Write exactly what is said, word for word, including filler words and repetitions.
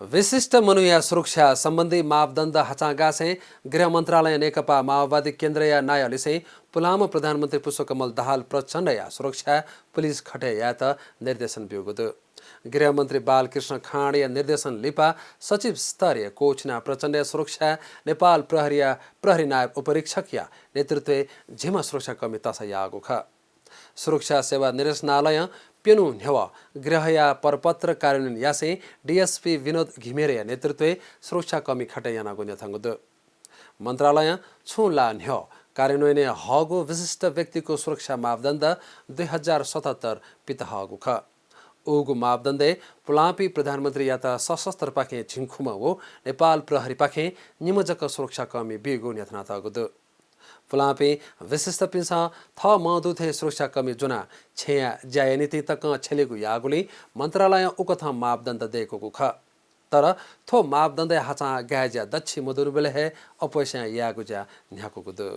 विशिष्ट मनूया सुरक्षा सम्बन्धी मापदण्ड हाचां गासें गृह मन्त्रालयं नेकपा माओवादी केन्द्रया नायःलिसें पुलांम्ह प्रधानमन्त्री पुष्पकमल दाहाल प्रचण्डया सुरक्षा पुलिस खटे यायेत निर्देशन ब्यूगु दु। गृहमन्त्री बालकृष्ण खाँडया निर्देशन लिपा सचिव स्तरीय कोठिना प्रचण्डया सुरक्षा नेपाल प्रहरीया प्रहरी नायब उपरीक्षकया नेतृत्वय् झिम्ह सुरक्षाकर्मी तःसा याःगु खः। सुरक्षा सेवा निर्देशनालयं प्यन्हु न्ह्यः गृहया प्रपत्र कार्यान्वयन यासें डिएसपी विनोद घिमिरेया नेतृत्वय् सुरक्षाकर्मी खटे यानागु न्ह्यथंगु दु। मन्त्रालयं छुं ला न्ह्यः कार्यान्वयनय् हःगु विशिष्ट व्यक्तिको सुरक्षा मापदण्ड दुई हजार सतहत्तर पित हःगु खः। उगु मापदण्डय् पुलांपिं प्रधानमन्त्रीयात सशस्त्रपाखें झिंखुम्ह व नेपाल प्रहरीपाखें निम्ह जक सुरक्षाकर्मी बीगु न्ह्यथनातःगु दु। पुलांपिं विशिष्टपिन्सं थः मं दुथें सुरक्षाकर्मी ज्वनाः छेँया ज्याया निंतिं तकं छ्यलेगु याःगुलिं मन्त्रालयं उकथं मापदण्ड दय्कूगु खः। तर थ्व मापदण्डया हाचां गाय्ज्या दच्छि मदुनिबलय् हे अपय्सां यायेगु ज्या न्ह्याकूगु दु।